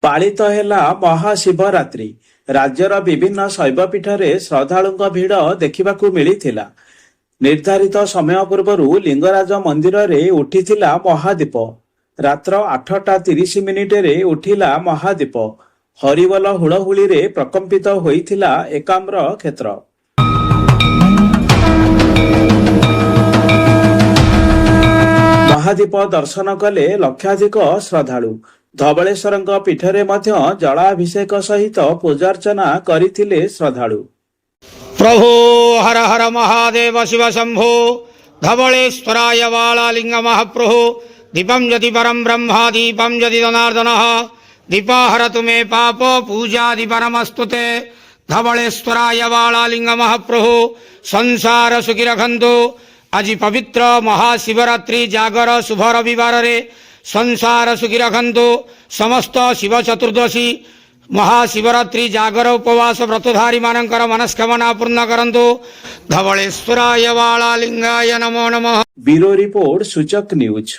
ପାଳିତ ହେଲା ମହାଶିବରାତ୍ରି। ରାଜ୍ୟର ବିଭିନ୍ନ ଶୈବପୀଠରେ ଶ୍ରଦ୍ଧାଳୁଙ୍କ ଭିଡ଼ ଦେଖିବାକୁ ମିଳିଥିଲା। ନିର୍ଦ୍ଧାରିତ ସମୟ ପୂର୍ବରୁ ଲିଙ୍ଗରାଜ ମନ୍ଦିରରେ ଉଠିଥିଲା ମହାଦୀପ। ରାତ୍ର 8ଟା 30 ମିନିଟରେ ଉଠିଲା ମହାଦୀପ। ହରିବୋଲ, ହୁଳହୁଳିରେ ପ୍ରକମ୍ପିତ ହୋଇଥିଲା ଏକାମ୍ର କ୍ଷେତ୍ର। ମହାଦୀପ ଦର୍ଶନ କଲେ ଲକ୍ଷାଧିକ ଶ୍ରଦ୍ଧାଳୁ। ଧବଳେଶ୍ୱରଙ୍କ ପୀଠରେ ମଧ୍ୟ ଜଳାଭିଷେକ ସହିତ ପୂଜାର୍ଚ୍ଚନା କରିଥିଲେ ଶ୍ରଦ୍ଧାଳୁ। ପ୍ରଭୁ ହର ହର ମହାଦେବ ଶିବ ଶମ୍ଭୁ, ଧବଳେଶ୍ୱରାୟ ବାଳାଲିଙ୍ଗ ମହାପ୍ରଭୁ। ଦୀପಂ ଯତି ପରମ ବ୍ରହ୍ମ, ଦୀପಂ ଯତି ଜନାର୍ଦ୍ଦନ, ଦୀପହରତୁ ମେ ପାପ, ପୂଜା ଦୀପ ନମସ୍ତୁତେ। ଧବଳେଶ୍ୱରାୟ ବାଳାଲିଙ୍ଗ ମହାପ୍ରଭୁ, ସଂସାର ସୁଖୀ ରଖନ୍ତୁ। ଆଜି ପବିତ୍ର ମହାଶିବରାତ୍ରି ଜାଗର ଶୁଭ ରବିବାରରେ ସଂସାର ସୁଖୀ ରଖନ୍ତୁ। ସମସ୍ତ ଶିବ ଚତୁର୍ଦ୍ଦଶୀ, ମହାଶିବରାତ୍ରି ଜାଗର ଉପବାସ ବ୍ରତଧାରୀ ମାନଙ୍କର ମନସ୍କାମନା ପୂର୍ଣ୍ଣ କରନ୍ତୁ। ଧବଳେଶ୍ୱରାୟ ବାଳାଲିଙ୍ଗାୟ ନମୋ ନମଃ। ବ୍ୟୁରୋ ରିପୋର୍ଟ, ସୂଚକ ନ୍ୟୁଜ୍।